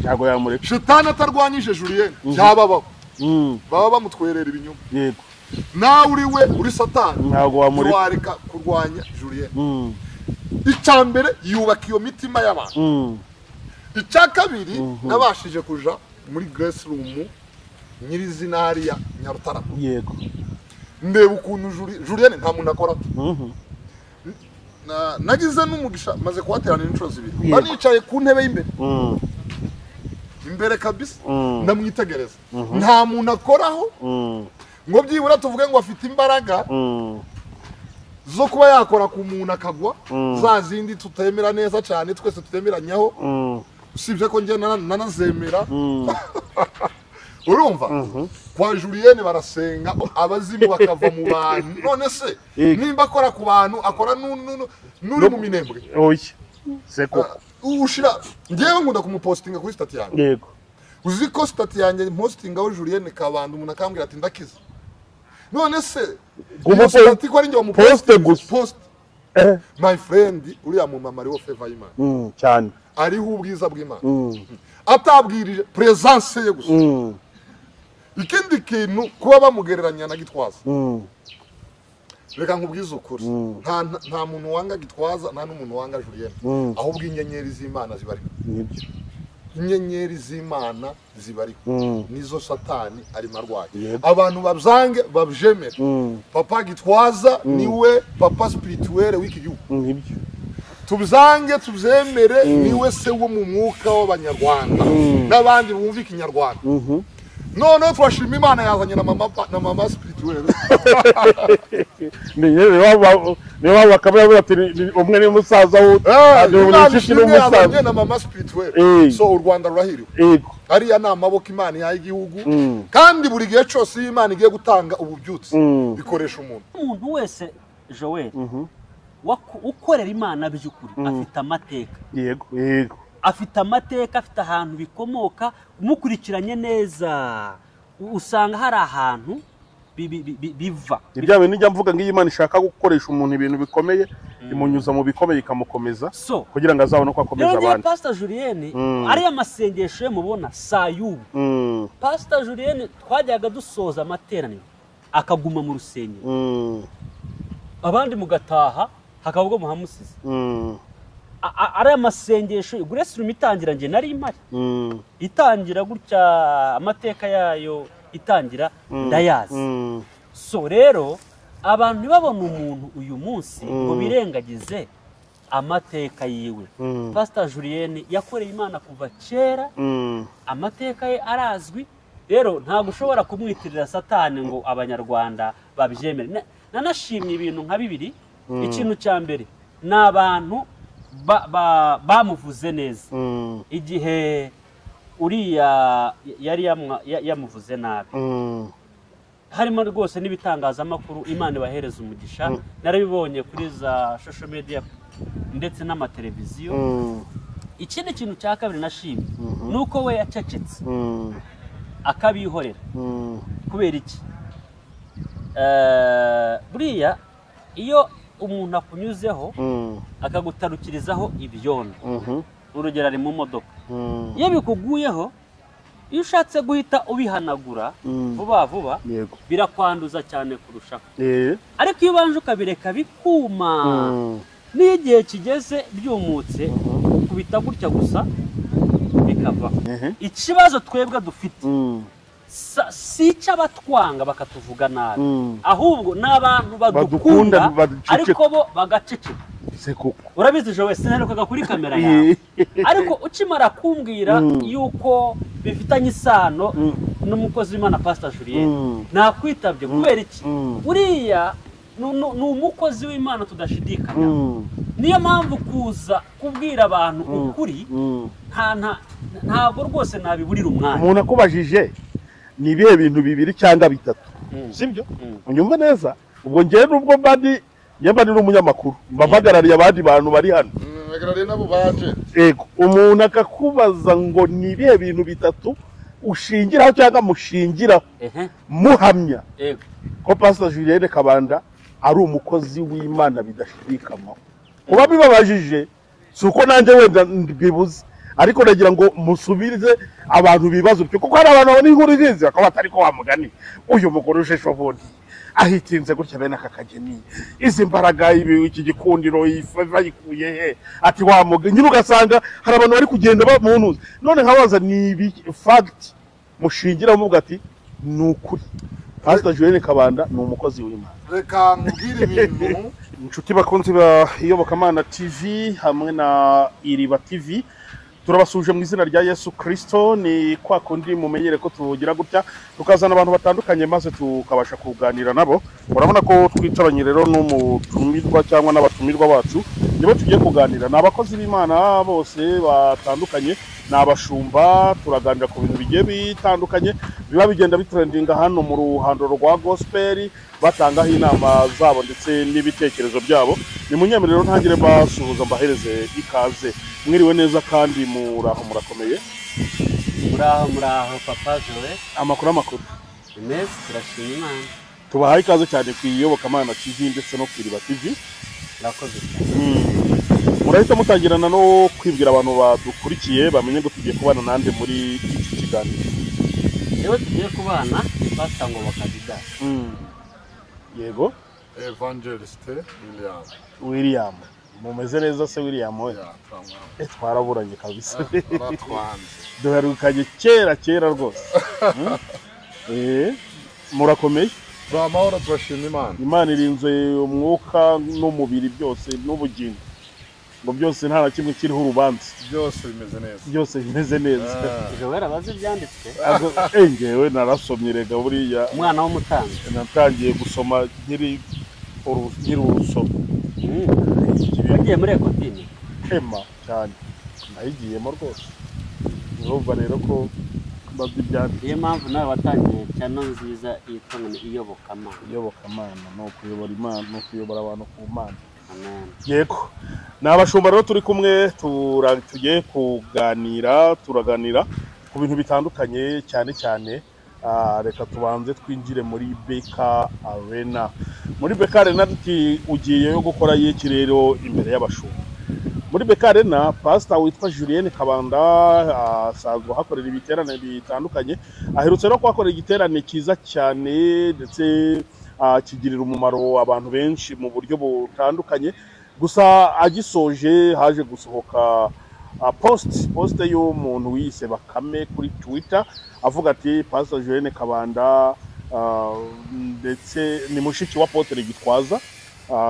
Ntabwo yamureka. Shitani atarwanyije Julienne cyababaho. Baba bamutwerera ibinyoma. Yego. Nawe uri we uri satani. Ntabwo wamureka. Wareka kurwanya Julienne. Icya mbere yubaka iyo mitima y'abantu. Icya kabiri nabashije kuja muri Grace Room nyirizina hariya Nyarutarama. Yego. Ndeba ukuntu Julienne nta muntu akora. Nagize n'umugisha maze kuhateranira inshuro zibiri. Banicaye ku ntebe y'imbere. Imbere kabisa ndamwitegereza. Nta muntu akoraho. Ngo byibura tuvuge ngo afite imbaraga zo kuba yakora ku muntu akagwa, za zindi tutemera neza cyane twese tutemeranyaho. Usibye ko njye nanazemera. Urumva? Kwa Julienne barasenga abazimu bakava mu bantu. None se nimba akora ku bantu akora n'uri mu minembwe. Oya. Seko. Ushira ngewe nkunda kumupostinga kuri stati yanjye. Yego. Uzi ko stati yanjye postinga aho Julienne Kabanda umuntu akambwira ati ndakiza. None se stati ko ari njye wamuposte gusa. Post. My friend uriya mu mama ariwo favor y'Imana. Cyane. Ariho ubwiza bw'Imana. Atabwirije presence ye gusa. Ikindi kintu kuba bamugereranya na Gitwaza. Reka nkubwize ukuri. Nta muntu wanga Gitwaza nta n'umuntu wanga Julienne. Ahubwo inyenyeri z'Imana zibariho. Nibyo. Inyenyeri z'Imana zibariho. Nizo satani ari marwaye. Abantu babyange babyemere. Papa Gitwaza niwe papa spirituel w'iki gihugu. Nibyo. Tubyange tubyemere niwe se wo mu mwuka w'abanyarwanda n'abandi bumva ikinyarwanda. None turashima Imana yazanye na mama spirituel. Ni bakaba ati umwe ni musaza wo na mama spirituel. So u Rwanda rurahiriwe. Yego. Ariya ni amaboko Imana yaha igihugu kandi buri gihe cyose iyo Imana igiye gutanga ububyutse ikoresha umuntu. Umuntu wese Joel ukorera Imana by'ukuri afite amateka. Yego, yego. Afite amateka, afite ahantu bikomoka, umukurikiranye neza usanga hari ahantu biva. Ibya bintu njya mvuga ngiyi Imana ishaka gukoresha umuntu ibintu bikomeye, imunyuza mu bikomeye ikamukomeza kugira ngo azabone uko akomeza abandi. Pastor Julienne ari amasengesho ye mubona sayubu. Pastor Julienne twajyaga dusoza amateraniro akaguma mu rusengero. Abandi mugataha hakabwo muhamusize. Ari amasengesho Grace Room itangira nge nari impari. Itangira gutya amateka yayo itangira ndayazi. So rero abantu ntibabona umuntu uyu munsi ngo birengagize amateka yiwe. Pastor Julienne yakoreye Imana kuva kera, amateka ye arazwi. Rero ntabwo ushobora kumwitirira satani ngo abanyarwanda babyemere. Nanashimye ibintu nka bibiri. Ikintu cya mbere ni abantu bamuvuze neza igihe uriya yari yamuvuze nabi. Harimo rwose n'ibitangazamakuru Imana ibahereza umugisha. Narabibonye kuri za social media ndetse n'amateleviziyo. Ikindi kintu cya kabiri nashimye nuko we yacecetse akabihorera. Kubera iki? Buriya iyo umuntu akunyuzeho akagutarukirizaho ibyondo, urugero ari mu modoka, iyo bikuguyeho iyo ushatse guhita ubihanagura vuba vuba birakwanduza cyane kurushaho. Ariko iyo ubanje ukabireka bikuma, n'iyo igihe kigeze byumutse ukubita gutya gusa bikavaho. Ikibazo twebwe dufite si icy'abatwanga bakatuvuga nabi, ahubwo n'abantu badukunda ariko bo bagaceceka. Urabizi Joel, sinaherukaga kuri kamera yawe, ariko ukimara kumbwira yuko bifitanye isano n'umukozi w'Imana Pastor Julienne, nakwitabye. Kubera iki? Uriya ni umukozi w'Imana tudashidikanya. Niyo mpamvu kuza kubwira abantu ukuri ntabwo rwose nabiburira umwanya. Umuntu akubajije ni ibihe bintu bibiri cyangwa bitatu, sibyo? Unyumva neza? Ubwo ngewe nubwo mbandi yaba ari n'umunyamakuru mbahagarariye abandi bantu bari hano. Yego, umuntu akakubaza ngo ni ibihe bintu bitatu ushingiraho cyangwa mushingiraho muhamya ko Pastor Julienne Kabanda ari umukozi w'Imana bidashidikanywaho. Kuba bibabajije si uko nanjye wenda mbibuze, Ariko nagira ngo musubize abantu bibazo byo, kuko hari abantu babona inkuru izinze bakaba batari ko wamugani uyu mugore uje ejo bundi ahitinze gutya bene aka kageni, izi mbaraga, ibi, iki gikundiro bayikuye he? Ati wamugani nyine, ugasanga hari abantu bari kugenda bamunuza. None nkabaza, ni ibi fact mushingira muvuga ati ni ukuri Pastor Julienne Kabanda ni umukozi w'Imana? Reka nkubwire ibintu. Inshuti bakunzi ba Iyobokamana TV hamwe na Iriba TV, turabasuje mu izina rya Yesu Kristo. Ni kwa kundi mumenyere ko tugira gutya tukazana abantu batandukanye maze tukabasha kuganira nabo. Urabona ko twicaranye rero n'umutumirwa cyangwa n'abatumirwa bacu, nibo tugiye kuganira. Ni abakozi b'Imana bose batandukanye, ni abashumba. Turaganira ku bintu bigiye bitandukanye biba bigenda bitrendinga hano mu ruhando rwa gospel, batangaho inama zabo ndetse n'ibitekerezo byabo. Ni munyemerero ntangire basuhuza, mbahereze ikaze. Mwiriwe neza kandi muraho, murakomeye? Muraho, muraho papa Joel. Amakuru, amakuru? Meza, turashima Imana. Tubahaye ikaze cyane ku Iyobokamana TV ndetse no ku Iriba TV. Murakoze cyane. Murahita mutangirana no kwibwira abantu badukurikiye, bamenye ngo tugiye kubana nande muri iki kiganiro. Rero tugiye kubana ni Pastor Ngoboka Didas. Yego. Evangeliste William. William, mumeze neza se William we? Ya, turamwanga. Twaraburanye kabisa. Baratwanze. Duherukanye kera kera rwose. Murakomeye? Turi amahoro, turashima Imana. Imana irinze umwuka n'umubiri byose n'ubugingo, ngo byose nta na kimwe kiriho urubanza. Byose bimeze neza. Byose bimeze neza. Joel abazi ibyanditswe. Ngewe narasomye rega buriya. Umwana w'umutambyi. Natangiye gusoma nkiri urusoma. Wagiye muri ekotini? Ema cyane, nayigiyemo rwose. Urumva rero ko mbazi ibyanditswe. Niyo mpamvu nawe watangiye channel nziza yitwa ngo ni Iyobokamana. Iyobokamana ni ukuyobora Imana, ni ukuyobora abantu ku Mana. Amen. Yego, ni abashumba rero turi kumwe, tugiye kuganira, turaganira ku bintu bitandukanye cyane cyane. Reka tubanze twinjire muri BK Arena. Muri BK Arena tuti ugiyeyo gukora iki rero imbere y'abashumba? Muri BK Arena, pastor witwa Julienne Kabanda asanzwe ahakorera ibiterane bitandukanye. Aherutse no kuhakorera igiterane cyiza cyane ndetse kigirira umumaro abantu benshi mu buryo butandukanye. Gusa agisoje haje gusohoka post y'umuntu wiyise Bakame kuri Twitter, avuga ati Pastor Julienne Kabanda ndetse ni mushiki wa Apotre Gitwaza,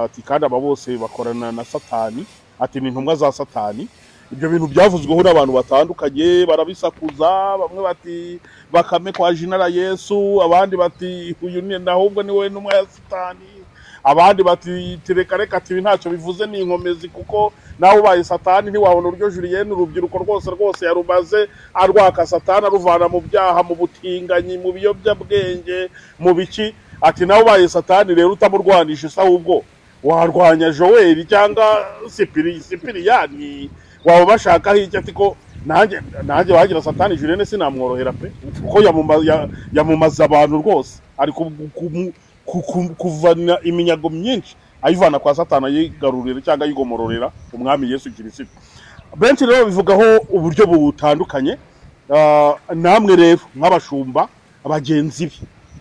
ati kandi aba bose bakorana na Satani, ati ni intumwa za Satani. Ibyo bintu byavuzweho n'abantu batandukanye, barabisakuza, bamwe bati Bakame kwa jina la Yesu, abandi bati uyu ni ahubwo ni we ntumwa ya Satani, abandi bati tereka reka, ati ntacyo bivuze ni inkomezi, kuko nawe ubaye Satani ntiwabona uburyo Julienne urubyiruko rwose rwose yarumaze arwaka Satani, aruvana mu byaha, mu butinganyi, mu biyobyabwenge, mu biki. Ati nawe ubaye Satani rero utamurwanisha isa, ahubwo warwanya Joel cyangwa Sipiriyani, waba bashakaho iki? Ati ko nanjye wagira Satani Julienne sinamworohera pe, kuko yamumaze abantu rwose, ari kuvana iminyago myinshi ayivana kwa Satani, ayigarurira cyangwa ayigomororera umwami Yesu Kristo. Benshi rero bivugaho uburyo butandukanye. Namwe rero nk'abashumba abagenzi be,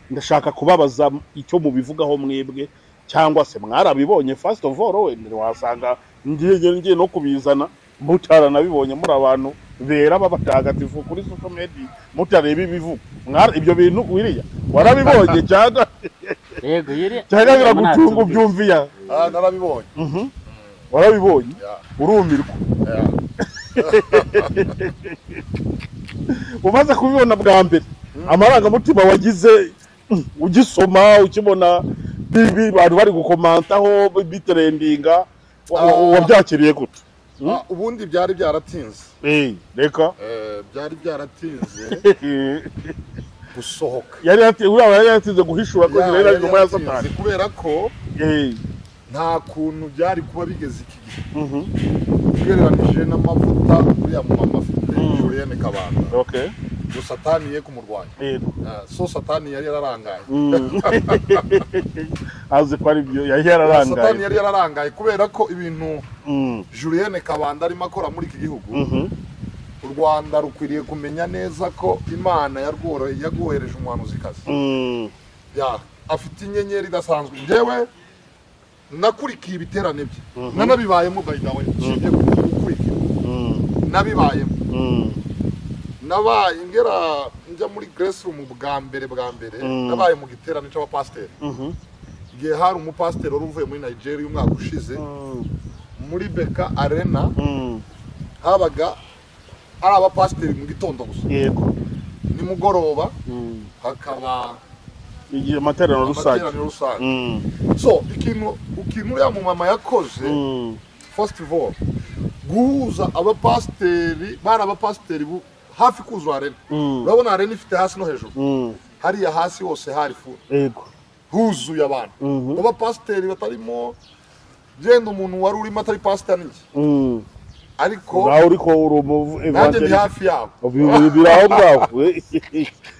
ndashaka kubabaza icyo mubivugaho mwebwe, cyangwa se mwarabibonye? First of all, wenda wasanga ngiye no kubizana mutaranabibonye, muri abantu bera b'abatagatifu kuri social media mutareba ibivuga. Ibyo bintu wiriya warabibonye cyangwa Yego, yiri cyangwa biragutunga ubyumviya? Narabibonye. Warabibonye urumirwa? Umaze kubibona bwa mbere, amarangamutima wagize ugisoma, ukibona abantu bari gukomantaho bitrendinga, wabyakiriye gute? Ubundi byari byaratinze. Reka. Byari byaratinze gusohoka. Yari yaratinze guhishura ko yari ari nyuma ya Satani. Kubera ko nta kuntu byari kuba bigeze iki gihe. Ugereranije n'amavuta uriya mumama afite Julienne Kabanda. Okay. Satani ye kumurwanya. So Satani yari yararangaye. Azi ko ari byo, yari yararangaye. Satani yari yararangaye kubera ko ibintu Julienne Kabanda arimo akora muri iki gihugu, U Rwanda rukwiriye kumenya neza ko Imana yagohereje umuhanuzikazi. Ya afite inyenyeri idasanzwe. Njyewe nakurikiye ibiterane bye, nanabibayemo by the way, usibye gukurikira nabibayemo. Nabaye ngera njya muri Grace Room bwa mbere nabaye mu giterane c'abapasiteri. Igihe hari umupasiteri wari uvuye muri Nigeria umwaka ushize muri Beka Arena, habaga ari abapasiteri mu gitondo gusa. Yego. Nimugoroba hakaba igihe amateraniro rusange. So ikintu uriya mu mama yakoze, first of all, guhuza abapasiteri, bari abapasiteri hafi kuzura arena. Urabona arena ifite hasi no hejuru. Hariya hasi hose hari full. Yego. Huzuye abantu. Abapasiteri batarimo, genda umuntu wari urimo atari pasiteri ninjye. Ariko nawe uriko uri umu nanjye ndi hafi yabo. Biraho ngaho.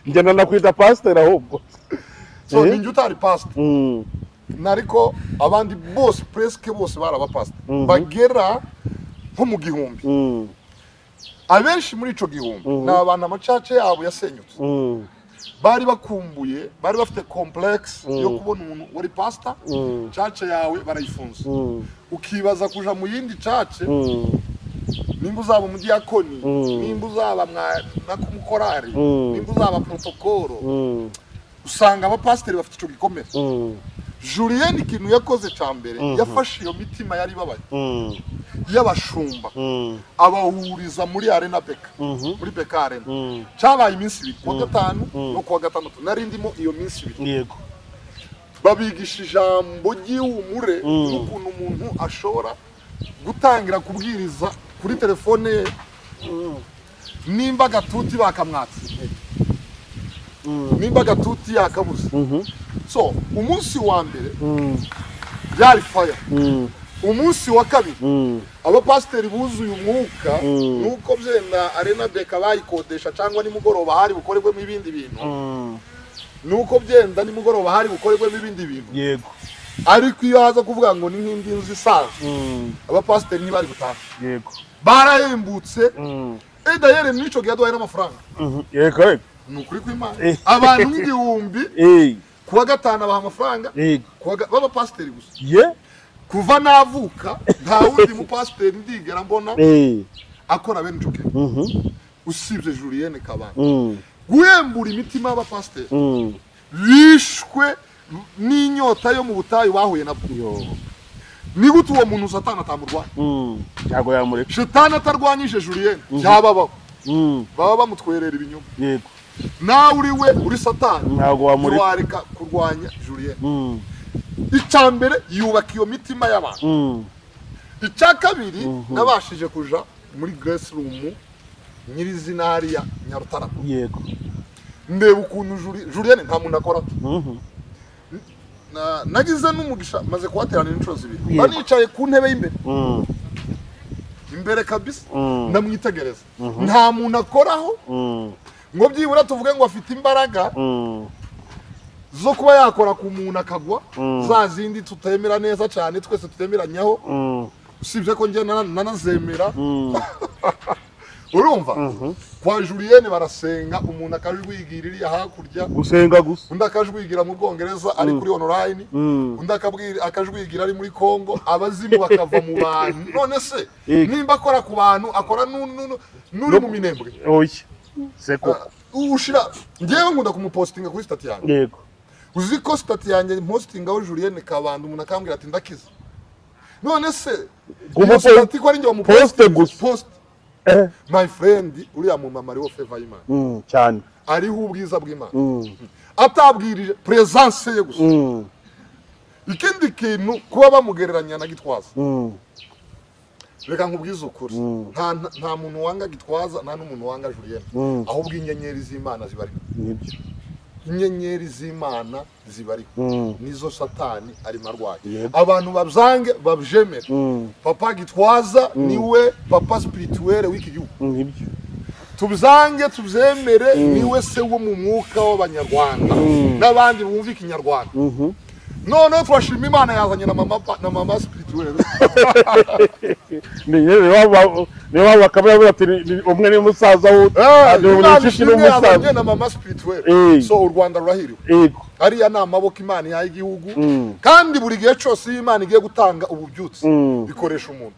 Njye nakwita pasiteri ahubwo. So ninjye utari pasiteri. Nariko abandi bose presque bose bari abapasiteri. Bagera nko mu 1000. Abenshi muri ico 1000 ni abantu amacace yabo yasenyutse. Bari bakumbuye, bari bafite complex yo kubona umuntu wari pastor, cace yawe barayifunze. Ukibaza kuja mu yindi cace, nimba uzaba umudiyakoni, nimba uzaba nakumukorari, nimba uzaba protokolo, usanga abapasiteri bafite ico gikomere. Julien ikintu yakoze ca mbere, yafashe iyo mitima yari babaye y'abashumba, abahuriza muri Arena Beka, muri Beka Arena. Cyabaye iminsi ibiri, kuwa gatanu no kuwa gatandatu, nari ndimo iyo minsi ibiri. Yego. Babigisha ijambo ry'ihumure n'ukuntu umuntu ashobora gutangira kubwiriza kuri telefone ye, nimba gatuti bakamwatse, nimba gatuti yakabuze. So umunsi wa mbere byari fire. Umunsi wa kabiri abapasiteri buzuye umwuka, nuko byenda Arena Beka bayikodesha cyangwa nimugoroba hari bukorerwemo ibindi bintu. Nuko byenda nimugoroba hari bukorerwemo ibindi bintu. Yego. Ariko iyo haza kuvuga ngo ni nk'indi nzu isanzwe, abapasiteri ntibari gutaha. Yego. Barahembutse. D'ailleurs mwico gihe yaduhaye n'amafaranga. Yego. Ni ukuri kw'Imana. Abantu nk'igihumbi kuwa gatanu abaha amafaranga, b'abapasiteri gusa. Ye? Kuva navuka nta wundi mupasiteri ndigera mbona akora bene ico kintu. Usibye Julienne Kabanda. Guhembura imitima y'abapasiteri bishwe n'inyota yo mu butayu bahuye nabwo. Ni gute uwo muntu Satani atamurwanya? Ntabwo yamureka. Shetani atarwanyije Julienne cyababaho. Baba bamutwerera ibinyoma. Yego. Nawe uri we uri Satani ntabwo wamureka wareka kurwanya Julienne. Icya mbere yubaka iyo mitima y'abantu. Icya kabiri nabashije kuja muri Grace Room nyirizina hariya Nyarutarama. Yego. Ndeba ukuntu Julienne nta muntu akora. Nagize n'umugisha maze kuhateranira inshuro zibiri. Banicaye ku ntebe y'imbere. Imbere kabisa ndamwitegereza. Nta muntu akoraho ngo byibura tuvuge ngo afite imbaraga zo kuba yakora ku muntu akagwa, za zindi tutemera neza cyane twese tutemeranyaho, usibye ko njye nanazemera. Urumva kwa Julienne barasenga umuntu akajwigira iriya hakurya, gusenga gusa, undi akajwigira mu Bwongereza ari kuri online, undi akajwigira ari muri Congo, abazimu bakava mu bantu. None se nimba akora ku bantu akora n'uri mu minembwe? Oya. Seko ushira ngewe nkunda kumupostinga kuri stati yanjye. Yego. Uzi ko stati yanjye postingaho Julienne Kabanda umuntu akambwira ati ndakiza. None se stati ko ari nge wamuposte gusa post. My friend uriya mu mama ariwo favor y'Imana. Cyane. Ariho ubwiza bw'Imana. Atabwirije presence ye gusa. Ikindi kintu kuba bamugereranya na Gitwaza. Reka nkubwize ukuri, nta muntu wanga Gitwaza nta n'umuntu wanga Julienne. Ahubwo inyenyeri z'Imana zibariho. Nibyo. Inyenyeri z'Imana zibariho. Nizo Satani arimo arwanya. Abantu babyange babyemere. Papa Gitwaza niwe papa spirituel w'iki gihugu. Nibyo. Tubyange tubyemere, niwe se wo mu mwuka w'abanyarwanda n'abandi bumva ikinyarwanda. None turashima Imana yazanye na mama spirituelle. Ni niba bakabaye ati umwe ni musaza we na mama spirituelle. So u Rwanda rurahiriwe. Ariya ni amaboko Imana ihaye igihugu, kandi buri gihe cyose iyo Imana igiye gutanga ububyutse ikoresha umuntu.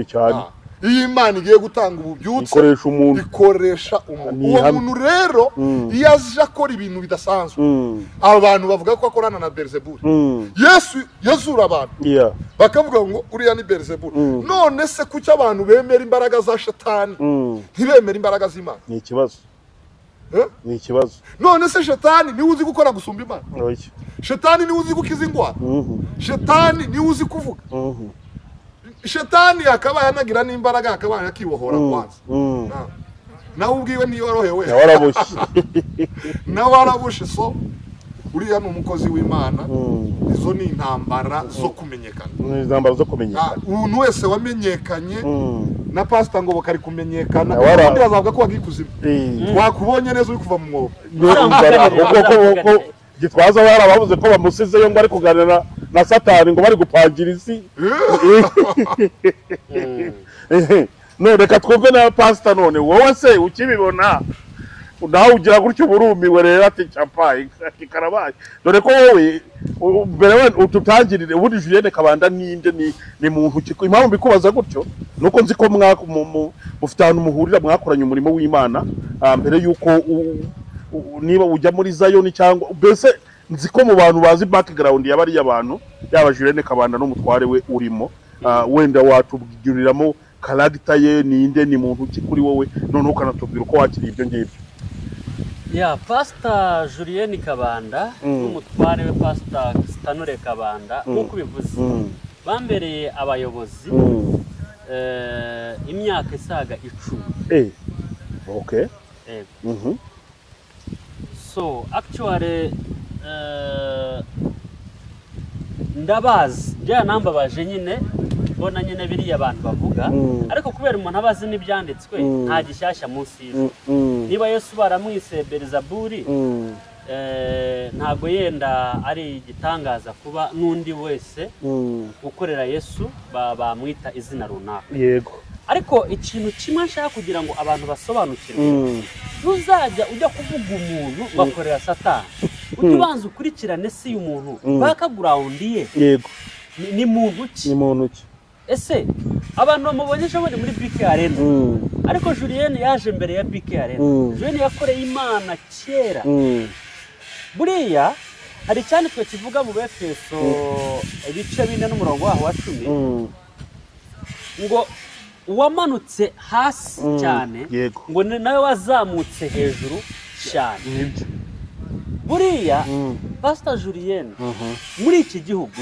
Cyane. Iyo Imana igiye gutanga ububyutse ikoresha umuntu. Uwo muntu rero iyo aje akora ibintu bidasanzwe, abantu bavuga ko akorana na Beelzebul. Yesu yazura abantu bakavuga ngo uriya ni Beelzebul. None se kuki abantu bemera imbaraga za Shetani ntibemera imbaraga z'Imana? Ni ikibazo. Ni ikibazo. None se Shetani niwe uzi gukora gusumba Imana? Shetani niwe uzi gukiza indwara? Shetani niwe uzi kuvuga? Shetani akaba yanagira n'imbaraga akaba yakibohora kwanza. Nawe ubwiwe ntiyorohewe. Nawe warabushe. So uriya ni umukozi w'Imana. Izo ni intambara zo kumenyekana. Ni intambara zo kumenyekana. Umuntu wese wamenyekanye na pastor ngo bakari kumenyekana, ubundi bazavuga ko wagiye kuzimu. Twakubonye neza uri kuva mu mwobo. Gitwaza barabavuze ko bamusizeyo ngo ari kuganira na Satani ngo bari gupangira isi. None reka twumve na pastor. None wowe se ukibibona nawe ugira gutyo uburumiwe rero ati champaye karabaye. Dore ko wowe mbere ututangirire ubundi Julienne Kabanda ninde ni muntu ki? Impamvu mbikubaza gutyo nuko nzi ko mufite ahantu muhurira mwakoranye umurimo w'Imana mbere yuko niba ujya muri Zion cyangwa mbese nzi ko mu bantu bazi background yabari abantu yaba Julienne Kabanda n'umutware we urimo, wenda watubwiriramo character ye ninde, ni muntu ki kuri wowe, none ukanatubwira uko wakiriye ibyo ngibyo. Ya Pastor Julienne Kabanda n'umutware we Pastor Stanley Kabanda nkuko bivuze bambereye abayobozi imyaka isaga 10. Okay. So actually ndabazi byanambabaje nyine mbona nyine biriya abantu bavuga, ariko kubera umuntu abazi n'ibyanditswe nta gishyashya munsi y'ijuru. Niba Yesu baramwise Beelzebuli, ntabwo yenda ari igitangaza kuba n'undi wese ukorera Yesu bamwita izina runaka. Yego. Ariko ikintu kimwe nshaka kugira ngo abantu basobanukirwe, ntuzajya ujya kuvuga umuntu bakorera Satani, ujye ubanza ukurikirane si umuntu background ye. Yego. Ni muntu ki? Ni muntu ki? Ese abantu bamubonye ejo bundi muri BK Arena, ariko Julienne yaje mbere ya BK Arena. Julienne yakoreye Imana kera. Buriya hari icyanditswe kivuga mu Befeso ibice 4 n'umurongo waho wa 10 ngo uwamanutse hasi cyane ngo nawe wazamutse hejuru cyane. Buriya Pastor Julienne muri iki gihugu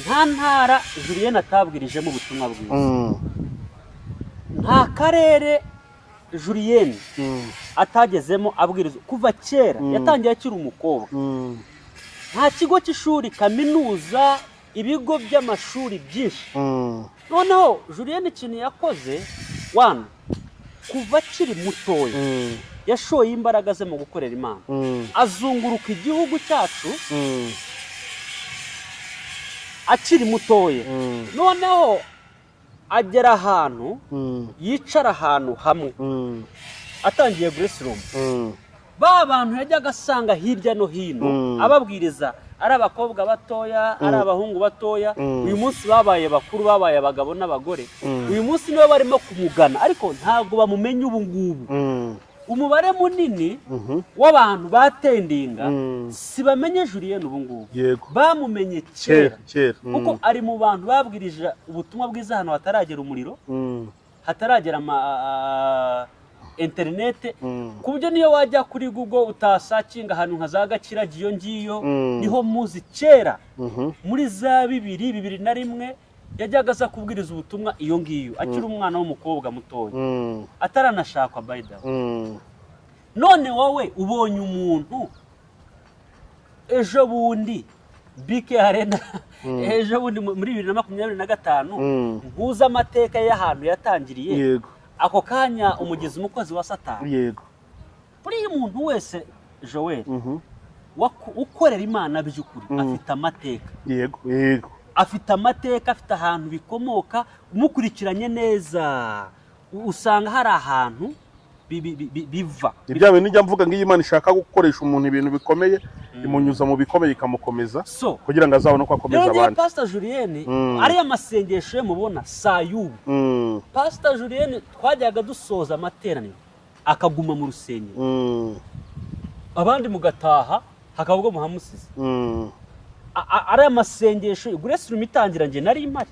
nta ntara Julienne atabwirijemo ubutumwa bwiza, nta karere Julienne atagezemo abwiriza kuva kera. Yatangiye akiri umukobwa. Nta kigo cy'ishuri, kaminuza, ibigo by'amashuri byinshi. Noneho Julienne ikintu yakoze kuva akiri mutoya yashoye imbaraga ze mu gukorera Imana, azunguruka igihugu cyacu akiri mutoya. Noneho agera ahantu yicara ahantu hamwe atangiye Grace Room. Ba bantu yajyaga asanga hirya no hino ababwiriza, ari abakobwa batoya, ari abahungu batoya, uyu munsi babaye bakuru, babaye abagabo n'abagore. Uyu munsi nibo barimo kumugana, ariko ntabwo bamumenye ubu ngubu. Umubare munini w'abantu batendinga si bamenye Julienne ubu ngubu, bamumenye kera, kuko ari mu bantu babwirije ubutumwa bwiza ahantu hataragera umuriro, hataragera interinete, ku buryo niyo wajya kuri Google utasakinga ahantu nka za Gakiragi iyo ngiyo niho muzi kera. Muri za 2000, 2001 yajyaga aza kubwiriza ubutumwa iyo ngiyo akiri umwana w'umukobwa mutoya ataranashakwa by the way. None wowe ubonye umuntu ejo bundi BK Arena ejo bundi muri 2025 mpuza amateka y'ahantu yatangiriye. Yego. Ako kanya umugizi umukozi wa Satani. Yego. Buri muntu wese Joel ukorera Imana by'ukuri afite amateka. Yego yego, afite amateka, afite ahantu bikomoka. Umukurikiranye neza usanga hari ahantu biva. Ibya bintu njya mvuga ngo Imana ishaka gukoresha umuntu ibintu bikomeye, imunyuza mu bikomeye ikamukomeza kugira ngo azabone uko akomeza abandi. Pastor Julienne ari amasengesho ye mubona sayubu. Pastor Julienne twajyaga dusoza amateraniro akaguma mu rusengero, abandi mugataha hakabwo muhamusize. Ari amasengesho Grace Room itangira nge nari impari,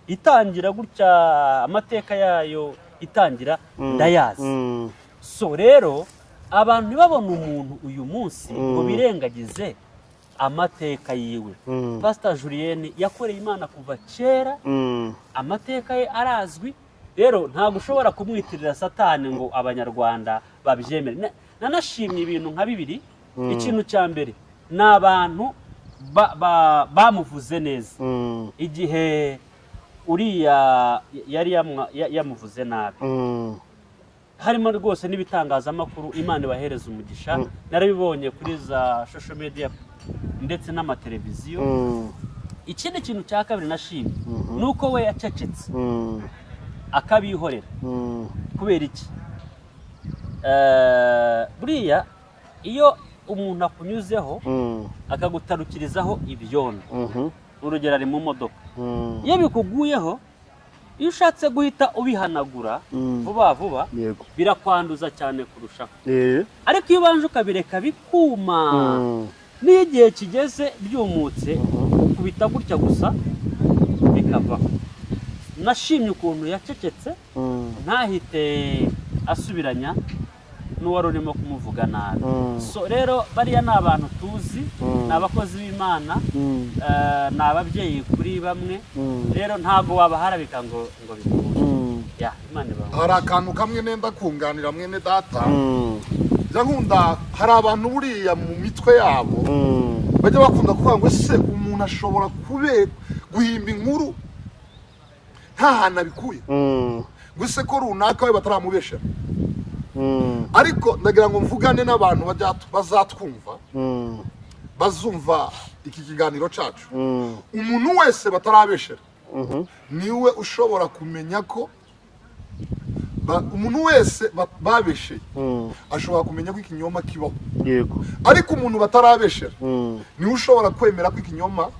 itangira gutya amateka yayo itangira ndayazi. So rero abantu ntibabona umuntu uyu munsi ngo birengagize amateka yiwe. Pastor Julienne yakoreye Imana kuva kera, amateka ye arazwi. Rero ntabwo ushobora kumwitirira Satani ngo abanyarwanda babyemere. Nanashimye ibintu nka bibiri. Ikintu cya mbere ni abantu bamuvuze neza igihe uriya yari yamuvuze nabi, harimo rwose n'ibitangazamakuru. Imana ibahereza umugisha, narabibonye kuri za social media ndetse n'amateleviziyo. Ikindi kintu cya kabiri nashimye nuko we yacecetse akabihorera. Kubera iki? Buriya iyo umuntu akunyuzeho akagutarukirizaho ibyondo, urugero ari mu modoka, iyo bikuguyeho iyo ushatse guhita ubihanagura vuba vuba birakwanduza cyane kurushaho. Ariko iyo ubanje ukabireka bikuma, n'iyo igihe kigeze byumutse ukubita gutya gusa bikavaho. Nashimye ukuntu yacecetse ntahite asubiranya n'uwari urimo kumuvuga nabi. So rero bariya ni abantu tuzi, ni abakozi b'Imana, ni ababyeyi kuri bamwe. Rero ntabwo wabaharabika ngo bikunde. Ya Imana ibahe. Hari akantu kamwe nenda kunganira mwene data. Njya nkunda hari abantu buriya mu mitwe yabo bajya bakunda kuvuga ngo ese umuntu ashobora guhimba inkuru nta hantu abikuye, ngo ese ko runaka we bataramubeshera. Ariko ndagira ngo mvugane n'abantu bazatwumva, bazumva iki kiganiro cacu. Umuntu wese batarabeshera niwe ushobora kumenya ko umuntu wese babesheye ashobora kumenya ko ikinyoma kibaho. Yego. Ariko umuntu batarabeshera niwe ushobora kwemera ko ikinyoma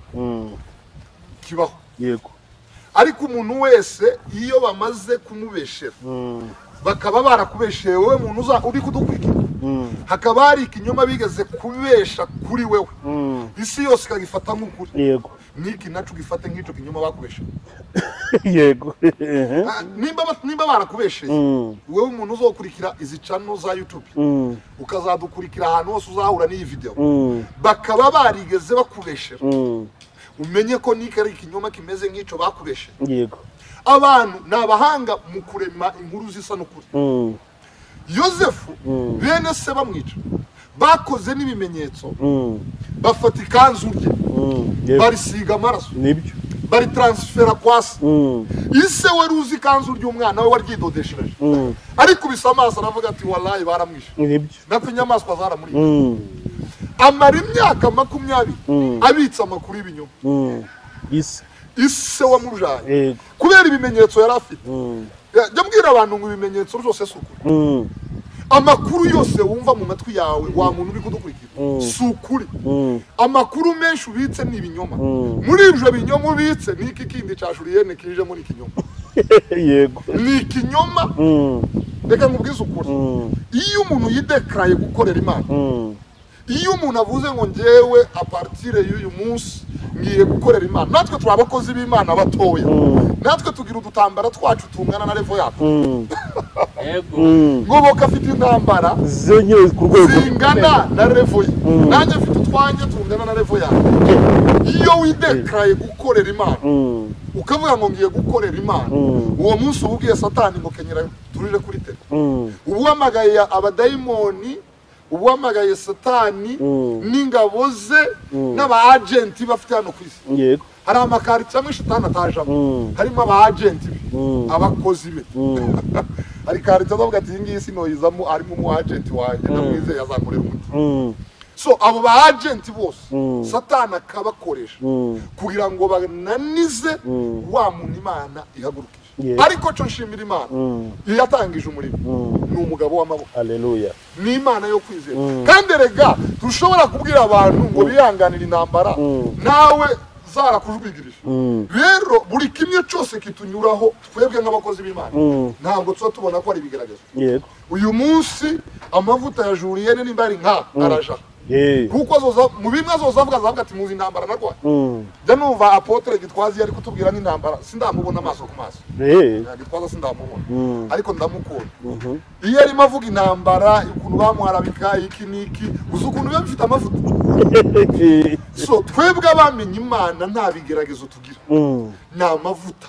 kibaho. Yego. Ariko umuntu wese iyo bamaze kumubeshera bakaba barakubesheye wowe muntu uza uri kudukurikira, hakaba hari ikinyoma bigeze kubesha kuri wewe, isi yose ikagifata nk'ukuri. Yego. Niki nacu gifate nk'ico kinyoma bakubeshe. Yego. Nimba barakubesheye wewe umuntu uzokurikira izi channel za YouTube, ukazadukurikira ahantu hose uzahura n'iyi video, bakaba barigeze bakubeshera, umenye ko niki ari ikinyoma kimeze nk'ico bakubeshe. Yego. Abantu ni abahanga mu kurema inkuru zisa n'ukuri. Yosefu bene se bamwica bakoze n'ibimenyetso, bafata ikanzu rye barisiga amaraso, nibyo baritransfera kwa se. Ise wari uzi ikanzu ry'umwana we waryidodeshereje, ariko bisa amaso aravuga ati wallahi baramwishe, nibyo natwe inyamaswa zaramuriye. Amara imyaka 20 abitse amakuru y'ibinyoma. Ise wamujaye kubera ibimenyetso yari afite. Jya mbwira abantu ngo ibimenyetso byose si ukuri. Amakuru yose wumva mu matwi yawe wa muntu uri kudukurikira si ukuri. Amakuru menshi ubitse ni ibinyoma. Muri ibyo binyoma ubitse ni iki kindi cya Julienne kije muri ikinyoma. Yego. Ni ikinyoma. Reka nkubwize ukuri. Iyo umuntu yidekaraye gukorera Imana, iyo umuntu avuze ngo njyewe a partir y'uyu munsi ngiye gukorera Imana, natwe turi abakozi b'Imana batoya, natwe tugira udutambara twacu tungana na level yacu. Yego. Ngoboka afite intambara zenyeye ku rwego zingana na level ye, nanjye mfite utwanjye tungana na level yanjye. Iyo widekaraye gukorera Imana, ukavuga ngo ngiye gukorera Imana, uwo munsi ubwiye Satani ngo kenyera turire kuri tele, ubuhamagaye abadayimoni, ubuhamagaye Satani n'ingabo ze n'aba agenti bafite hano ku isi. Yego. Hari amakaritsiye amwe Satani atajamo, harimo aba agenti be, abakozi be. Hari karitsiye azavuga ati iyi ngiyi sinoyizamo, harimo umu agenti wanjye ndamwizeye azankorera umuti. So abo ba agent bose Satani akabakoresha kugira ngo bananize wa muntu Imana ihagurukije. Ariko cyo nshimira Imana iyo yatangije umurimo ni umugabo w'amaboko. Haleluya. Ni Imana yo kwizera. Kandi rega dushobora kubwira abantu ngo bihanganire intambara nawe zarakujwigirije. Rero buri kimwe cyose kitunyuraho twebwe nk'abakozi b'Imana ntabwo tuba tubona ko ari ibigeragezo. Yego. Uyu munsi amavuta ya Julienne nimba ari nka araja. Kuko azoza mu bimwe azoza avuga ati muzi intambara narwaye. Jya numva Apotre Gitwazi yari kutubwira n'intambara sindamubona amaso ku maso. Gitwaza sindamubona ariko ndamukunda. Iyo arimo avuga intambara ukuntu bamuharabika iki niki uzi ukuntu biba bifite amavuta. So twebwe abamenye Imana nta bigeragezo tugira. Ni amavuta.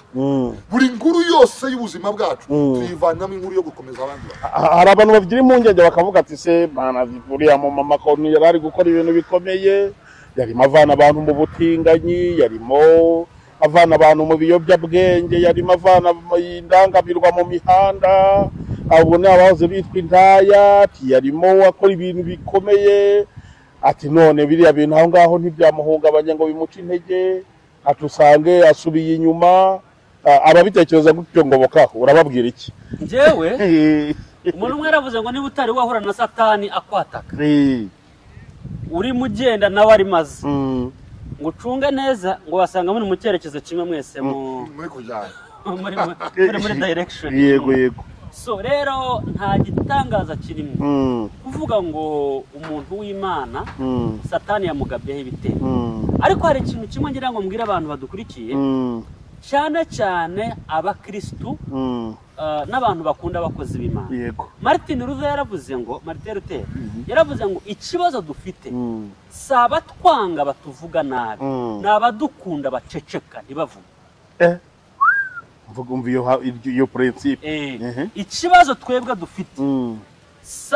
Buri nkuru yose y'ubuzima bwacu tuyivanamo inkuru yo gukomeza abandi. Hari abantu bagira impungenge bakavuga ati se bana buriya mu mama ko yari gukora ibintu bikomeye, yarimo avana abantu mu butinganyi, yarimo avana abantu mu biyobyabwenge, yarimo avana indangamirwa mu mihanda, abo ni abahoze bitwa indaya, yarimo akora ibintu bikomeye, ati none biriya bintu aho ngaho ntibyamuhungabanya ngo bimuce intege, atusange asubiye inyuma. Ababitekereza gutyo ngoboka urababwira iki? Njyewe umuntu umwe yaravuze ngo niba utari wahura na Satani akwataka uri mugenda nawe ari maze ngo ucunge neza ngo wasanga muri mu cyerekezo kimwe mwese muri kujyana muri direction. Yego yego. So rero nta gitangaza kirimo kuvuga ngo umuntu w'Imana Satani yamugabyeho ibitero. Ariko hari ikintu kimwe ngira ngo mbwire abantu badukurikiye, cyane cyane abakristu n'abantu bakunda abakozi b'Imana. Yego. Martin Luther yaravuze ngo, Martin Luther yaravuze ngo ikibazo dufite si abatwanga batuvuga nabi, ni abadukunda baceceka ntibavuge. Mvuga umva iyo principe. Ikibazo twebwe dufite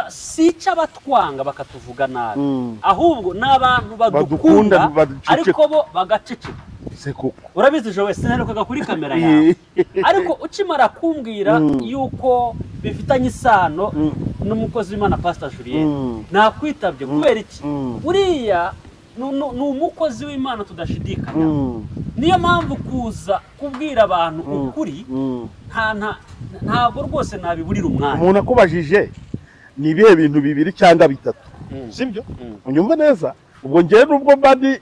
si icy'abatwanga bakatuvuga nabi, ahubwo ni abantu badukunda ariko bo bagaceceka. Urabizi Joe, sinaherukaga kuri kamera yawe, ariko ukimara kumbwira yuko bifitanye isano n'umukozi w'Imana Pastor Julienne, nakwitabye. Kubera iki? Uriya ni umukozi w'Imana tudashidikanya. Niyo mpamvu kuza kubwira abantu ukuri ntabwo rwose nabiburira umwanya. Umuntu akubajije ni ibihe bintu bibiri cyangwa bitatu, sibyo? Unyumva neza? Ubwo njyewe nubwo mba ndi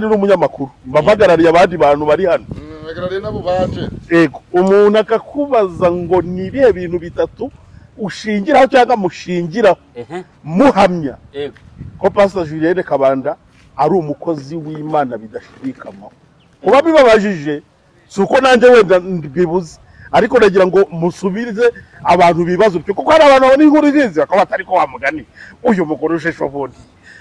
n'umunyamakuru, mpagarariye abandi bantu bari hano. Mpagarariye nabo baje. Yego, umuntu akakubaza ngo ni ibihe bintu bitatu ushingiraho cyangwa mushingiraho muhamya ko Pastor Julienne Kabanda ari umukozi w'Imana bidashidikanywaho. Kuba bibabajije si uko nanjye wenda mbibuze, ariko nagira ngo musubirize abantu bibazo byo, kuko hari abantu babona inkuru izinze bakaba batari ko wamugani uyu mugore usheshe ubundi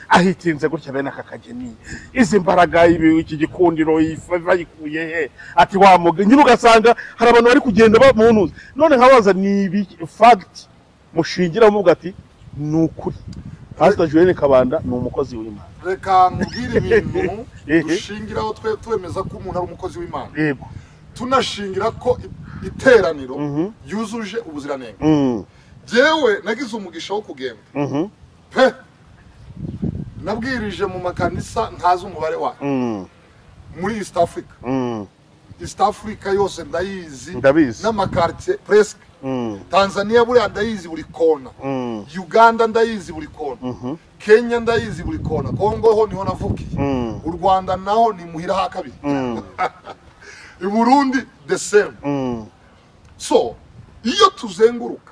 ahitinze gutya bene aka kageni, izi mbaraga iki gikundiro bayikuye he, ati wamugani nyine. Ugasanga hari abantu bari kugenda bamunuza. None nkabaza ni ibi fact mushingira muvuga ati ni ukuri Pastor Julienne Kabanda ni umukozi w'Imana. Reka nkubwire ibintu dushingiraho twe twemeza ko umuntu ari umukozi w'Imana. Yego. Tunashingira ko iteraniro yuzuje ubuziranenge. Jewe nagize umugisha wo kugenda pe, nabwirije mu makanisa ntazi umubare wayo muri East Africa. East Africa yose ndayizi, n'amakartier presque. Tanzania buriya ndayizi buri kona, Uganda ndayizi buri kona, Kenya ndayizi buri kona, Kongo ho niho navukiye, u Rwanda naho ni muhira ha kabiri, i Burundi the same. So iyo tuzenguruka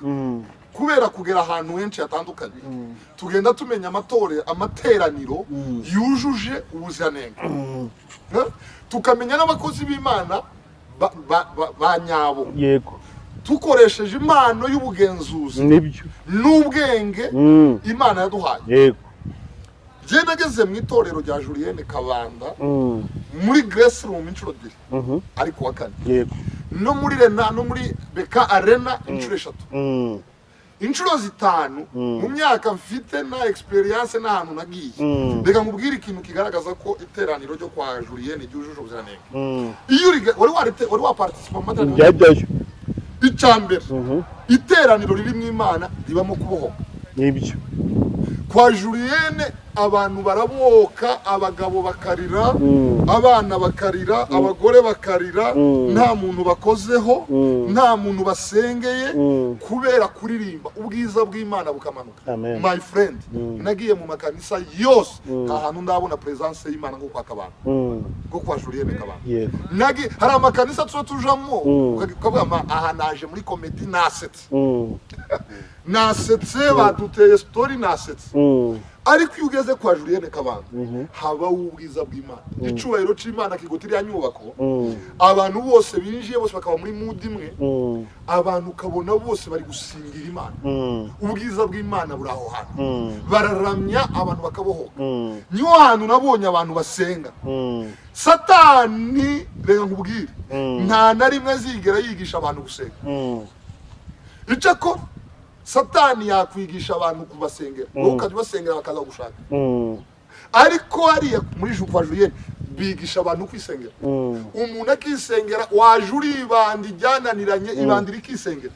kubera kugera ahantu henshi hatandukanye, tugenda tumenya amatore amateraniro yujuje ubuziranenge, tukamenya n'abakozi b'Imana ba nyabo. Yego. Tukoresheje impano y'ubugenzuzi nibyo n'ubwenge Imana yaduhaye. Yego. Je nageze mu itorero rya Julienne Kabanda muri Grace Room inshuro ebyiri, ariko wa kane. Yego. No muri Rena no muri Beka Arena inshuro eshatu. Inshuro 5 mu myaka mfite na experience n'ahantu nagiye. Reka nkubwire ikintu kigaragaza ko iteraniro ryo kwa Julienne ryujuje ubuziranenge. Iyo wari wa participa mu materaniro njyajyayo. Icambere, iteraniro riri mu Imana ribamo kubohoka. Nibyo. Kwa Julienne abantu baraboka, abagabo bakarira, abana bakarira, abagore bakarira, nta muntu bakozeho, nta muntu basengeye, kubera kuririmba ubwiza bw'Imana bukamanuka. My friend, nagiye mu makanisa yose nta hantu ndabona presence y'Imana nko kwa Kabanda, nko kwa Julienne Kabanda. Nagi hari amakanisa tuzo tujamo ukavuga aha naje muri comedy nasetse. Nasetse baduteye story nasetse. Ariko iyo ugeze kwa Julienne Kabanda haba ubwiza bw'Imana, icubahiro c'Imana kigotiriya nyubako, abantu bose binjiye bose bakaba muri mood imwe, abantu ukabona bose bari gusingira Imana, ubwiza bw'Imana buri aho hantu, bararamya abantu bakabohoka. Niho hantu nabonye abantu basenga. Satani reka nkubwire, nta na rimwe azigera yigisha abantu gusenga. Icako Satani yakwigisha abantu kubasengera, wowe ukajya ubasengera bakaza gushaka. Ariko hariya muri kwa Julienne bigisha abantu kwisengera. Umuntu akisengera, waje uribanda ijyananiranye, ibanda irikisengera.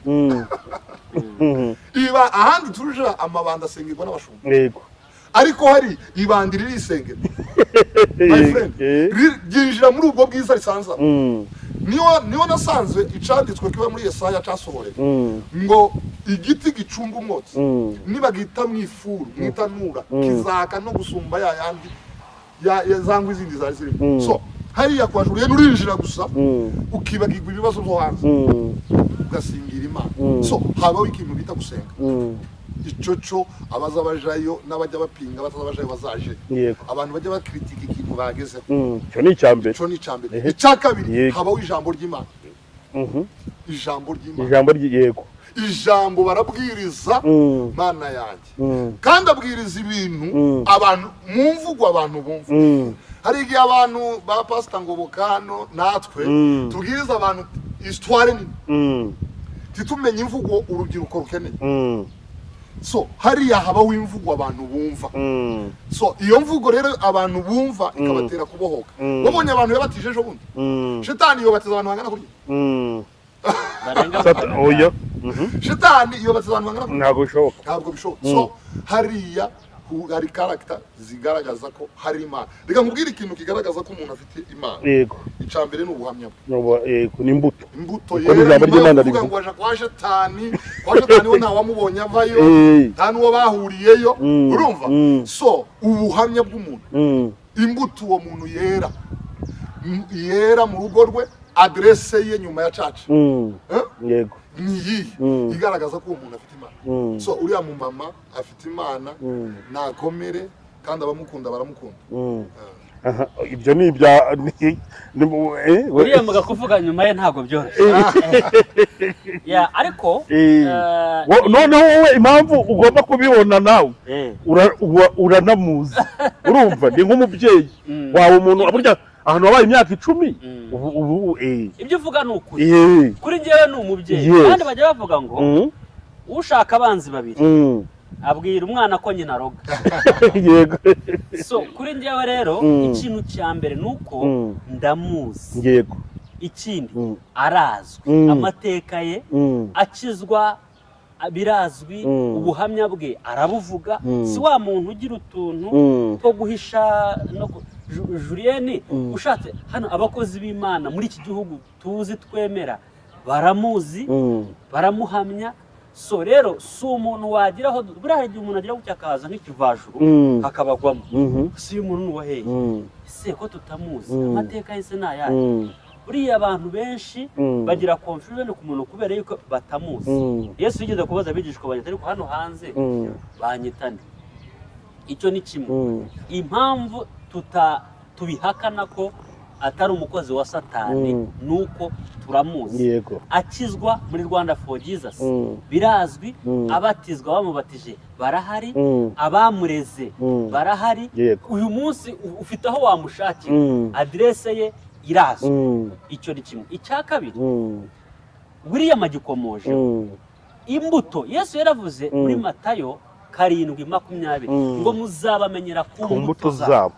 Iba ahandi tuja amabanda asengerwa n'abashumba. Yego. Ariko hari ibanda ririsengera. My friend, ryinjira muri ubwo bwiza risanza. Niyo nasanzwe icanditswe kiba muri Yesaya casohoreye ngo igiti gicumba umwotsi nibagita mu ifuru mwitanura kizaka no gusumba ya yandi ya zangwa izindi zari zirimo. So hariya kwa Julienne urinjira gusa ukibagirwa ibibazo byo hanze ugasingira Imana. So habaho ikintu bita gusenga. Ico cyo abaza bajayo n'abajya bapinga bataza bajayo bazaje. Abantu bajya bakritika ikintu bagezeho. Cyo ni icyambere. Cyo ni icyambere. Icya kabiri habaho ijambo ry'Imana. Ijambo ry'Imana. Ijambo ry'yego. Ijambo barabwiriza Mana yanjye. Kandi abwiriza ibintu abantu mu mvugo abantu bumva. Hari igihe abantu ba Pastor Ngoboka hano natwe tubwiriza abantu histoire nini. Titumenye imvugo urubyiruko rukeneye. So hariya habaho imvugo abantu bumva. So iyo mvugo rero abantu bumva ikabatera kubohoka. Wabonye abantu yabatije ejo bundi. Shetani yobatiza abantu bangana kurya. Barenga oya. Shetani yobatiza abantu bangana kurya. Ntabwo bishoboka. Ntabwo bishoboka. So hariya hari character zigaragaza ko hari Imana. Reka nkubwire ikintu kigaragaza ko umuntu afite Imana. Yego. Icambere ni ubuhamya bwe. Yego, ni imbuto. Imbuto yera. Kuvuga ngo aje kwa Shetani, kwa Shetani we nta wamubonye avayo, nta nuwo bahuriyeyo, urumva? So ubuhamya bw'umuntu. Imbuto uwo muntu yera. Yera mu rugo rwe, adresse ye nyuma ya church. Yego. Ni igaragaza ko umuntu afite Imana. So uriya mu mama afite Imana nakomere kandi abamukunda baramukunda. Aha ibyo ni ibya uriya muga kuvuga nyuma ye ntago byoroshye. Ya ariko noneho wowe impamvu ugomba kubibona nawe uranamuzi. Urumva ni nk'umubyeyi wawe umuntu burya ahantu wabaye imyaka 10 ubu ibyo uvuga ni ukuri. Kuri njyewe ni umubyeyi. Kandi bajya bavuga ngo ushaka abanzi babiri abwira umwana ko nyina aroga. Yego. So kuri njyewe rero ikintu cya mbere nuko ndamuzi. Yego. Ikindi arazwi amateka ye, akizwa birazwi, ubuhamya bwe arabuvuga. Si wa muntu ugira utuntu two guhisha no Julienne ushatse hano abakozi b'Imana muri iki gihugu tuzi twemera baramuzi, baramuhamya. So rero si umuntu wagiraho buriya igihe umuntu agira gutya akaza nk'ikivajuru akabagwamo. Si umuntu nuwaheye ese ko tutamuzi amateka yese nayahe. Buriya abantu benshi bagira confusion ku muntu kubera yuko batamuzi. Yesu yigeze kubaza abigishwa banyita ariko hano hanze banyitane. Icyo ni kimwe. Impamvu tubihakana ko atari umukozi wa Satani nuko turamuzi. Akizwa muri Rwanda for Jesus birazwi, abatizwa bamubatije barahari, abamureze barahari. Uyu munsi ufite aho wamushakira, adresse ye irazwi. Icyo ni kimwe. Icya kabiri, William agikomoje imbuto. Yesu yaravuze muri Matayo 7:20 ngo muzabamenyera ku mbuto zabo.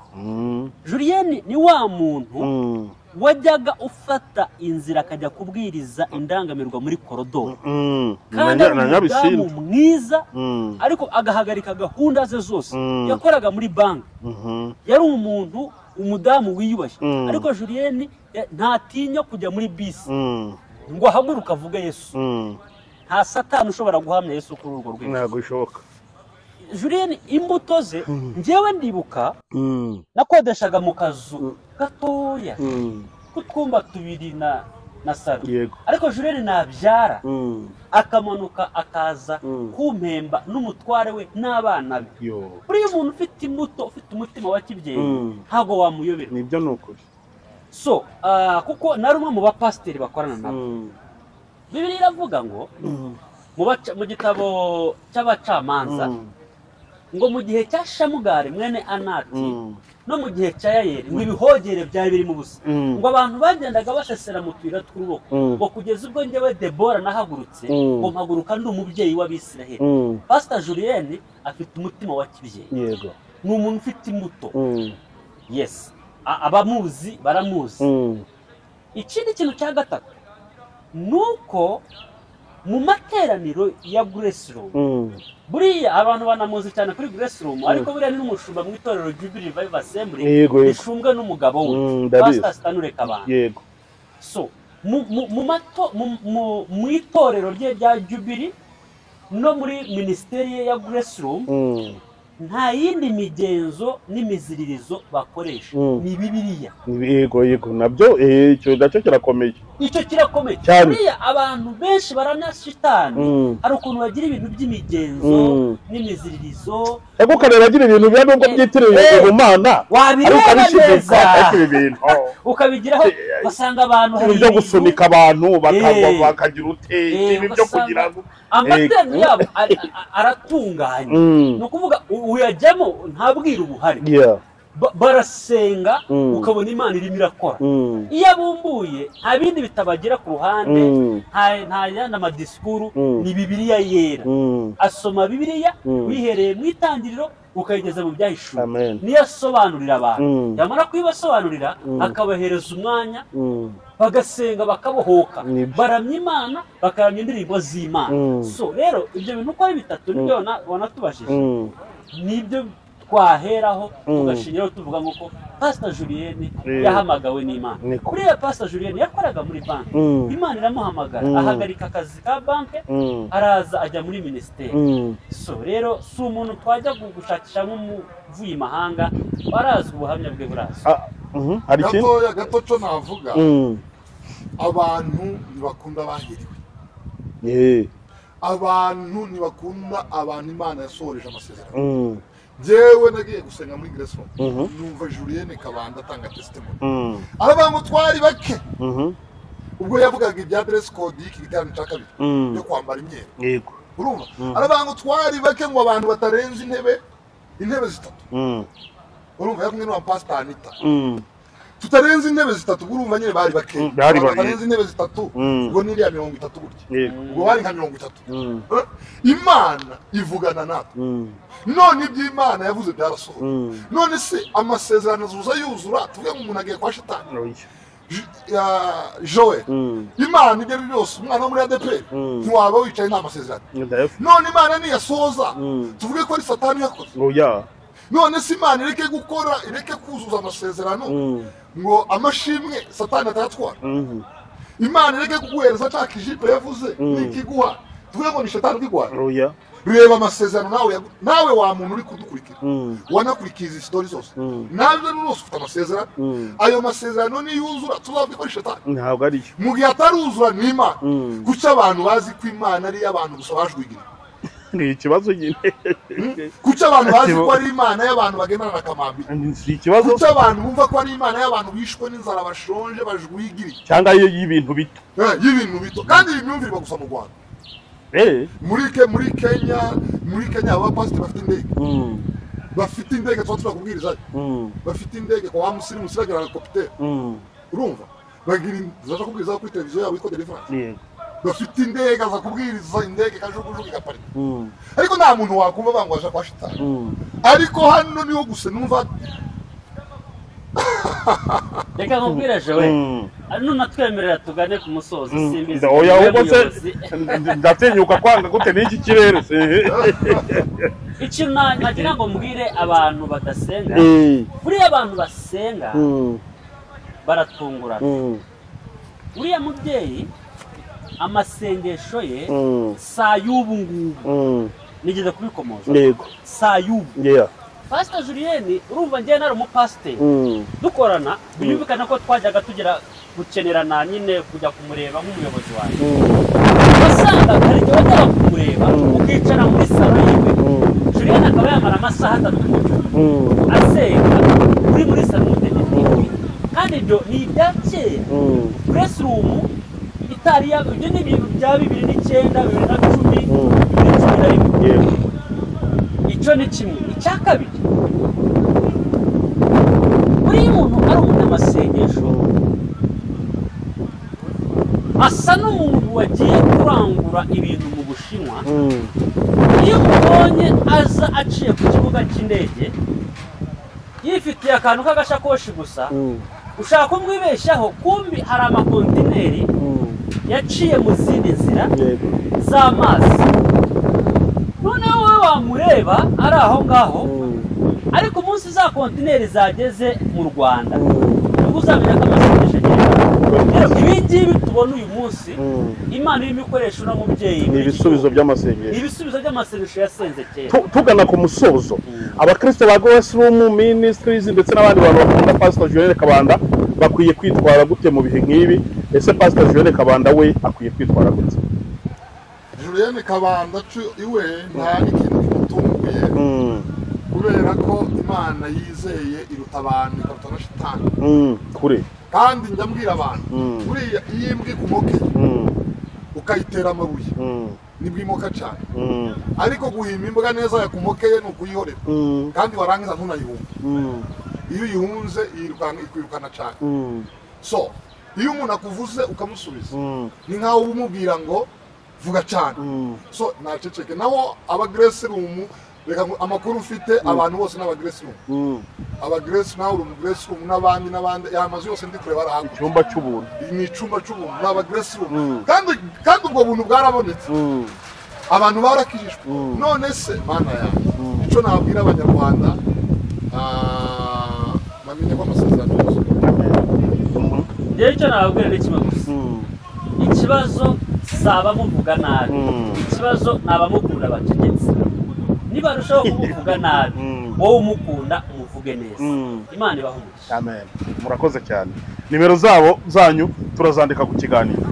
Julienne ni wa muntu Wajyaga ufata inzira akajya kubwiriza indangamirwa muri korodoro. Kandi ari umudamu mwiza, ariko agahagarika gahunda ze zose. Yakoraga muri banki. Yari umuntu, umudamu wiyubashye. Ariko Julienne ntatinya kujya muri bisi ngo ahaguruke avuge Yesu. Nta satani ushobora guhamya Yesu kuri urwo rwego. Ntabwo bishoboka. Julienne imbuto ze, njyewe ndibuka nakodeshaga mu kazu gatoya k'utwumba tubiri na salo. Ariko Julienne nabyara akamanuka akaza kumpemba n'umutware we n'abana be. Buriya umuntu ufite imbuto, ufite umutima wa kibyeyi, ntabwo wamuyobera. Nibyo ni ukuri. So kuko nari umwe mu bapasiteri bakorana nabo. Bibiliya iravuga ngo mu gitabo cy'abacamanza ngo mu gihe cya Shamugari mwene Anati no mu gihe cya Yayeli ngo ibihogere byari birimo ubusa, ngo abantu bagendaga basesera mu tuyira tw'uruboko, ngo kugeza ubwo njyewe Debora nahagurutse, ngo mpaguruka ndi umubyeyi w'Abisiraheli. Pastor Julienne afite umutima wa kibyeyi. Yego. Ni umuntu ufite imbuto. Yes. Abamuzi baramuzi. Ikindi kintu cya gatatu nuko mu materaniro ya Grace Room, buriya abantu banamuzi cyane kuri Grace Room, ariko buriya ni n'umushumba mu itorero Jubilee Revival Assembly rishumbwe n'umugabo we Pastor Stanley Kabanda. Yego. So mu itorero rye rya Jubilee no muri ministeri ya Grace Room nta yindi migenzo n'imiziririzo bakoresha, ni Bibiliya. Yego yego, nabyo icyo nacyo kirakomeye. Icyo kirakomeye. Buriya abantu benshi baramya shitani, hari ukuntu bagira ibintu by'imigenzo n'imiziririzo. Ego karera agira ibintu bya nubwo byitiriwe ubumana, wabireba neza ukabigiraho, basanga abantu hari ibyo gusunika abantu bakagwa bakagira ute ibi byo kugira ngo amateraniro yabo aratunganye. Ni ukuvuga uyajyamo ntabwira ubuhari. Barasenga ukabona Imana irimo irakora. Iyo abumbuye nta bindi bitabagira ku ruhande, nta yandi amadisikuru, ni Bibiliya yera. Asoma Bibiliya wihereye mu itangiriro ukayigeza mu byahishuwe. Niyo asobanurira abantu, yamara kuyibasobanurira akabahereza umwanya bagasenga bakabohoka, baramya Imana, bakaramya indirimbo z'Imana. So rero ibyo bintu uko ari bitatu nibyo wanatubajije, nibyo twaheraho tugashingiraho tuvuga ngo Pastor Julienne yahamagawe n'Imana. Kuriya Pastor Julienne yakoraga muri banki, Imana iramuhamagara ahagarika akazi ka banki, araza ajya muri ministeri. So rero si umuntu twajya gushakisha nk'umuvuye imahanga, barazwi ubuhamya bwe burazwi. Gatoya gato cyo navuga, abantu ntibakunda abahiriwe. Abantu ntibakunda abantu Imana yasohoreje amasezerano. Jewe nagiye gusenga muri Grace Room, numva Julienne Kabanda atanga testimony. Aravuga ngo twari bake. Ubwo yavugaga ibya dress code y'iki giterane cya kabiri yo kwambara imyenda. Yego. Urumva? Aravuga ngo twari bake ngo abantu batarenze intebe zitatu. Urumva yakumwe n'uwa Pastor Anita. Tutarenze intebe zitatu, urumva nyine bari bake. Batarenze intebe zitatu, ubwo ni iriya 30 gutya. Ubwo bari nka 30. Imana ivugana natwe. None ibyo Imana yavuze byarasohoye. None se amasezerano azuza yuzura, tuvuge ngo umuntu agiye kwa shitani. Joel, Imana ibyo byose umwana wo muri ADEPR ntiwaba wicaye nta masezerano. None Imana niyasohoza, tuvuge ko ari satani yakoze. None se Imana ireke gukora, ireke kuzuza amasezerano ngo amashimwe satani atayatwara. Imana ireke kuguhereza cya kijipe yavuze nikiguha, tuvuge ngo ni shatani ukiguha. Reba amasezerano nawe wa muntu uri kudukurikira, wanakurikiza izi story zose, nawe rwose ufite amasezerano. Ayo masezerano niyuzura tuzavuga ko ari shatani. Ntabwo ari yo. Mu gihe ataruzura ni Imana. Kuki abantu bazi ko Imana ari abantu gusa bajwigira? Ni ikibazo nyine. Kuki abantu bazi ko ari Imana y'abantu bagendana na kamambiri? Ni ikibazo. Kuki abantu bumva ko ari Imana y'abantu bishwe n'inzara bashonje bajwigiriye? Cyangwa y'ibintu bito. Y'ibintu bito. Kandi iyi myumvire iba gusa mu Rwanda. Muri Kenya abapasiteri bafite indege. Bafite indege tuba turakubwiriza. Bafite indege kwa musirimu siragira helicopter. Urumva? Bagira zaje kubwiriza kuri televiziyo yabo yitwa Deliverance. Bafite indege aza kubwiriza indege kajugujugu igaparika. Ariko nta muntu wakumva bangwaje kwa shitani. Ariko hano niho gusa numva Reka nkubwire Joel, nunatwemerera tugane ku musozo simbizi. Oya ahubwo se ndatinyuka kwanga gute n'iki kirere se. Ikintu nagira ngo mbwire abantu badasenga, buriya abantu basenga baratungurana. Uriya mubyeyi amasengesho ye saa y'ubu ngubu nigeze kubikomoza saa y'ubu. Pastor Julienne urumva njye nari umupasiteri dukorana, birumvikana ko twajyaga tugera gukenerana nyine kujya kumureba nk'umuyobozi wanjye. Wasanga hari igihe wajyaga kumureba ukicara muri salo yiwe, Julienne akaba yamara amasaha 3 mu cyumba asenga uri muri salo umutegereje. Kandi ibyo ni ibya kera. Press room itari ya ibyo ni ibintu bya 2009, 2010, 2011. Icyo ni kimwe. Icya kabiri, buriya umuntu ari umunyamasengesho asa n'umuntu wagiye kurangura ibintu mu Bushinwa. Iyo umubonye aza aciye ku kibuga cy'indege yifitiye akantu k'agashakoshi gusa, ushaka kumwibeshyaho kumbi hari amakontineri yaciye mu zindi nzira z'amazi. Noneho wowe wamureba ari aho ngaho, ariko umunsi za kontineri zageze mu Rwanda nibwo uzamenya ko amasengesho agera. Rero ibi ngibi tubona uyu munsi Imana irimo ikoresha uno mubyeyi ni ibisubizo by'amasengesho, ni ibisubizo by'amasengesho yasenze kera. Tugana ku musozo, abakristo ba Grace Room Ministries ndetse n'abandi bantu bakunda Pastor Julienne Kabanda bakwiye kwitwara gute mu bihe nk'ibi? Ese Pastor Julienne Kabanda we akwiye kwitwara gute? Julienne Kabanda iwe nta ikintu kimutunguye, kubera ko Imana yizeye iruta abantu ikaruta na shitani. Kure. Kandi njya mbwira abantu, buriya iyo imbwa ikumokeye ukayitera amabuye nibwo imoka cyane, ariko guhima imbwa neza yakumokeye ni ukuyihorera, kandi warangiza ntunayihunge. Iyo uyihunze ikwirukana cyane. So iyo umuntu akuvuze ukamusubiza ni nkaho uba umubwira ngo vuga cyane. So naceceke. Naho aba Grace Room, reka amakuru mfite abantu bose n'aba Grace Room, aba Grace nawe uri mu Grace Room n'abandi n'abandi, ya mazu yose ndi kureba arahaguye. Icyumba cy'ubuntu ni icyumba cy'ubuntu n'aba Grace Room, kandi ubwo buntu bwarabonetse, abantu barakijijwe. None se mana yanjye, icyo nabwira abanyarwanda, bamenye ko amasezerano yuzuye. Rero icyo nababwira ni kimwe gusa, ikibazo si abamuvuga nabi, ikibazo ni abamukunda bacecetse. Niba arushaho kumuvuga nabi, wowe umukunda umuvuge neza. Imana ibahe umugisha. Amen. Murakoze cyane. Nimero zabo zanyu turazandika ku kiganiro.